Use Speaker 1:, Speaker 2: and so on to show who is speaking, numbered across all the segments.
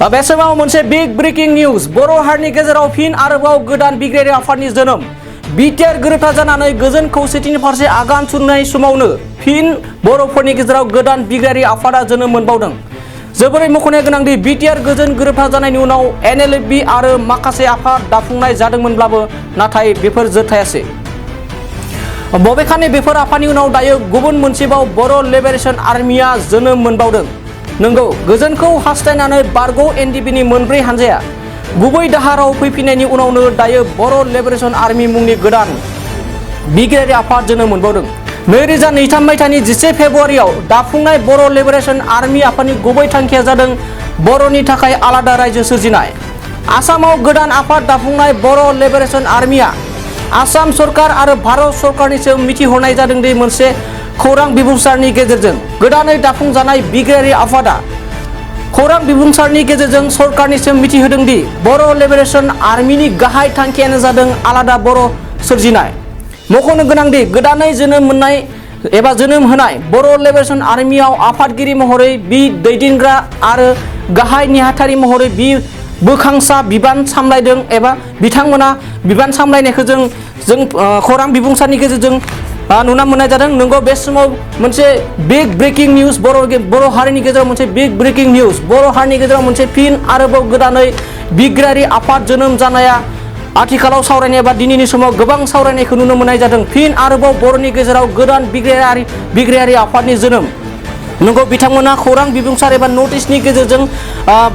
Speaker 1: बे समाव मोनसे बिग ब्रेकिं निउज बर' हारिनि गेजेराव फिन आरोबाव गोदान बिग्रायारि आफादनि जोनोम बिटिआर गोरोबथा जानानै गोजोन खौसेथिनि फारसे आगान सुरनाय समावनो फिन बर'फोरनि गेजेराव गोदान बिग्रायारि आफादा जोनोम मोनबावदों। जोबोरै मख'नो गोनांदि बिटिआर गोजोन गोरोबथा जानायनि उनाव एनएलएफबि आरो माखासे आफाद दाफुंनाय जादोंमोनब्लाबो नाथाय बेफोर जोबथायासै। बबेखानि बेफोर आफादनि उनाव दायो गुबुन मोनसेबाव बर' लिबारेशन आर्मिया जोनोम मोनबावदों। नंगौ, गोजोनखौ हास्थायनानै बारग' एनडिपिनि मोनब्रै हानजाया गुबै दाहाराव फैफिननायनि उनावनो दायो बर' लिबारेशन आर्मि मुंनि गोदान बिग्रायारि आफाद जोनोम मोनबावदों। 2023 मायथाइनि 11 फेब्रुवारियाव दाफुंनाय बर' लिबारेशन आर्मि आफादनि गुबै थांखिया जादों बर'नि थाखाय आलादा रायजो सोरजिनाय। आसामाव गोदान आफाद दाफुंनाय बर' लिबारेशन आर्मिया आसाम सरकार आरो भारत सरकारनिसिम मिथिहरनाय जादों दि मोनसे खौरां बिबुंसारनि गेजेरजों गोदानै दाफुंजानाय बिग्रायारि आफादा खौरां बिबुंसारनि गेजेरजों सरकारनिसिम मिथिहोदों दि बर' लिबारेशन आर्मिनि गाहाय थांखियानो जादों आलादा बर' सोरजिनाय। मख'नो गोनांदि गोदानै जोनोम मोननाय एबा जोनोम होनाय बर' लिबारेशन आर्मियाव आफादगिरि महरै बि दैदेनग्रा आरो गाहाय नेहाथारि महरै बि बोखांसा बिबान सामलायदों एबा बिथांमोना बिबान सामलायनायखौ जों खौरां बिबुंसारनि गेजेरजों नुना मोननाय जादों। नंगौ, बे समाव मोनसे बिग ब्रेकिं निउज बर' हारिनि गेजेराव मोनसे बिग ब्रेकिं निउज बर' हारिनि गेजेराव मोनसे फिन आरोबाव गोदानै बिग्रायारि आफाद जोनोम जानाया आथिखालाव सावरायनाय एबा दिनैनि समाव गोबां सावरायनायखौ नुनो मोननाय जादों। फिन आरोबाव बर'नि गेजेराव गोदान बिग्रायारि आफादनि जोनोम। नंगौ, बिथांमोना खौरां बिबुंसार एबा नटिसनि गेजेरजों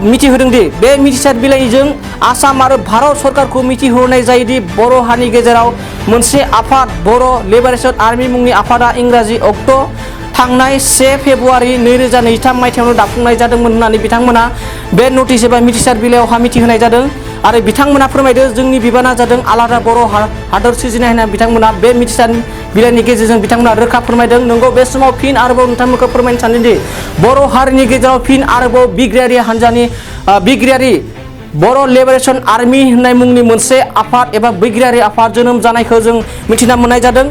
Speaker 1: मिथिहोदों दि बे मिथिसार बिलाइजों आसाम आरो भारत सरकारखौ मिथिहरनाय जायोदि बर' हारिनि गेजेराव मोनसे आफाद बर' लिबारेशन आर्मि मुंनि आफादा इंराजि अक्ट' थांनाय 1 फेब्रुवारि 2023 मायथाइयावनो दाफुंनाय जादोंमोन होननानै बिथांमोना बे नटिस एबा मिथिसार बिलाइयावहा मिथिहोनाय जादों आरो बिथांमोना फोरमायदों जोंनि बिबाना जादों आलादा बर' हादर सोरजिनाय होनना बिथांमोना बे मिथिसार बिलाइनि गेजेरजों बिथांमोना रोखा फोरमायदों। नंगौ, बे समाव फिन आरोबाव नोंथांमोनखौ फोरमायनो सानदोंदि बर' हारिनि गेजेराव फिन आरोबाव बिग्रायारि बर' लिबारेशन आर्मि होननाय मुंनि मोनसे आफाद एबा बिग्रायारि आफाद जोनोम जानायखौ जों मिथिना मोननाय जादों।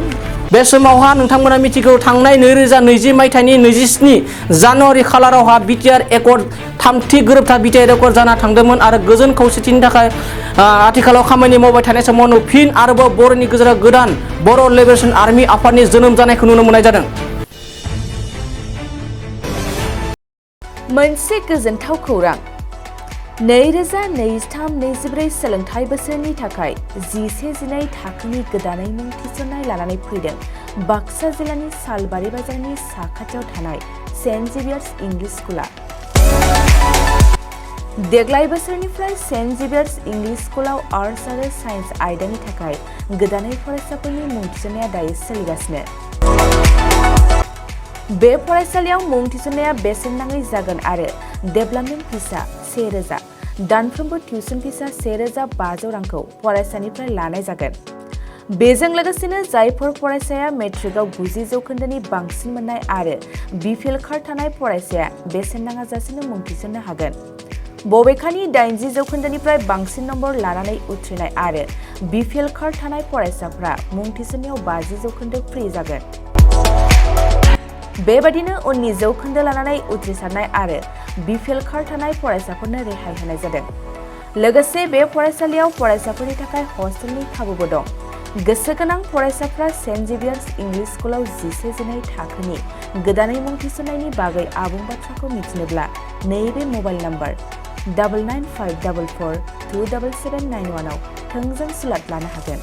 Speaker 1: बे समावहा नोंथांमोना मिथिगौ थांनाय 2020 मायथाइनि 27 जानुवारि खालारावहा बिटिआर एकर्ड थामथि गोरोबथा बिटिआर एकर्ड जाना थांदोंमोन आरो गोजोन खौसेथिनि थाखाय आथिखालाव खामानि मावबाय थानाय समावनो फिन आरोबाव बर'नि गेजेराव गोदान बर' लिबारेशन आर्मि आफादनि जोनोम जानायखौ नुनो मोननाय जादों।
Speaker 2: मोनसे गोजोनथाव खौरां 2023-24 सोलोंथाइ बोसोरनि थाखाय 11-12 थाखोनि गोदानै मुं थिसननाय लानानै फैदों बाक्सा जिल्लानि सालबारि बाजारनि साखाथियाव थानाय सेन्ट जेभियार्स इंलिश स्कुला। देग्लाय बोसोरनिफ्राय सेन्ट जेभियार्स इंलिश स्कुलाव आर्ट्स आरो साइन्स आयदानि थाखाय गोदानै फरायसाफोरनि मुं थिसननाया दायो सोलिगासिनो। बे फरायसालियाव मुं थिसननाया बेसेन नाङै जागोन आरो डेभेलपमेन्ट फिसा 1000, दानफ्रोमबो टिउसन फिसा 1500 रांखौ फरायसानिफ्राय लानाय जागोन। बेजों लोगोसेनो जायफोर फरायसाया मेट्रिकआव 90 जौखोन्दोनि बांसिन मोननाय आरो बिपिएल कार्ड थानाय फरायसाया बेसेन नाङाजासेनो मुं थिसननो हागोन। बबेखानि 80 जौखोन्दोनिफ्राय बांसिन नम्बर लानानै उथ्रिनाय आरो बिपिएल कार्ड थानाय फरायसाफ्रा मुं थिसननायाव 50 जौखोन्दो फ्रि जागोन। बेबादिनो उननि जौखोन्दो लानानै उथ्रिसारनाय आरो बिपिएल कार्ड थानाय फरायसाफोरनो रेहाय होनाय जादों। लोगोसे बे फरायसालियाव फरायसाफोरनि थाखाय हस्टेलनि खाबुबो दं। गोसो गोनां फरायसाफ्रा सेन्ट जेभियार्स इंलिश स्कुलाव 11-12 थाखोनि गोदानै मुं थिसननायनि बागै आबुं बाथ्राखौ मिथिनोब्ला नैबे मबाइल नम्बर 9954427791 आव थोंजों सुलाद लानो हागोन।